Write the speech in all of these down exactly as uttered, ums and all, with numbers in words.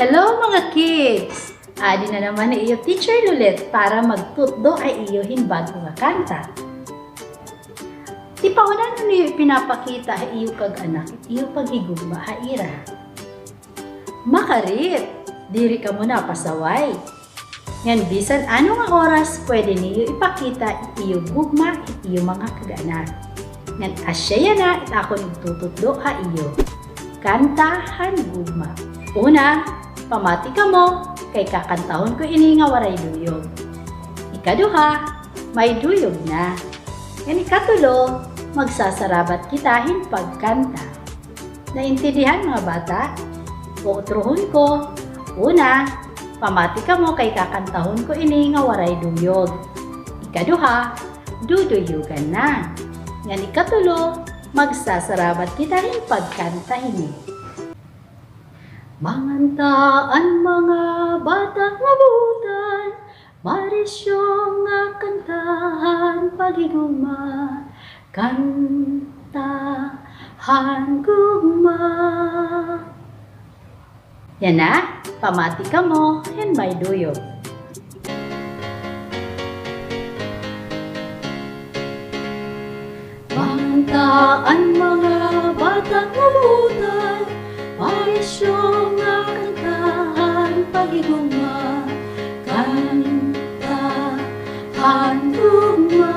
Hello, mga kids! Adi na naman an iyo Teacher Lulet para magtutdo ha iyo hin bag-o nga kanta. Tipaunan niyo ipinapakita ha iyo kag-anak it iyo paghigugma ha ira. Makarit, diri kamo napasaway. Ngan bisan ano nga oras, pwede niyo ipakita it iyo gugma ha iyo mga kag-anak. Ngan asya yana it akon igtututdo ha iyo. Kanta han gugma. Una, pamati kamo, kay kakantahon ko ini nga waray duyog. Ikaduha, may duyog na. Ngan ikatulo, magsasarabat kita hin pagkanta. Naintindihan, mga bata? Uutrohon ko. Una, pamati kamo kay kakantahon ko ini nga waray duyog. Ikaduha, duduyugan na. Ngan ikatulo, magsasarabat kita hin pagkanta hini. Manganta an mga bata nga buotan, marisyo nga kanta han paghigugma, kanta han gugma. Yana, pamati kamo hin may duyog. Manganta an mga bata nga buotan, marisyo nga kanta han paghigugma, kanta han gugma.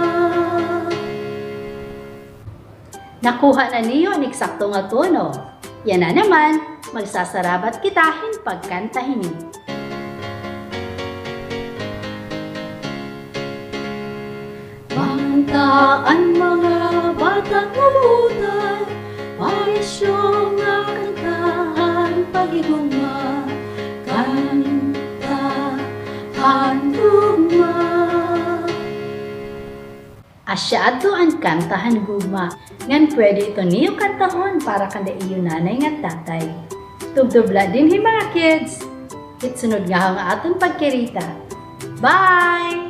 Nakuha na niyo an eksakto nga tono. Yana naman, magsasarabat kita hin pagkanta hini. Manganta an mga bata nga buotan, marisyo nga kanta han paghigugma, kanta han gugma. Asya adto an kanta han gugma, ngan pwede ito niyo kantahon para kanda iyo nanay ngan tatay. Tubtob la dinhi, mga kids. Hit sunod ngahaw nga aton pagkirita. Bye!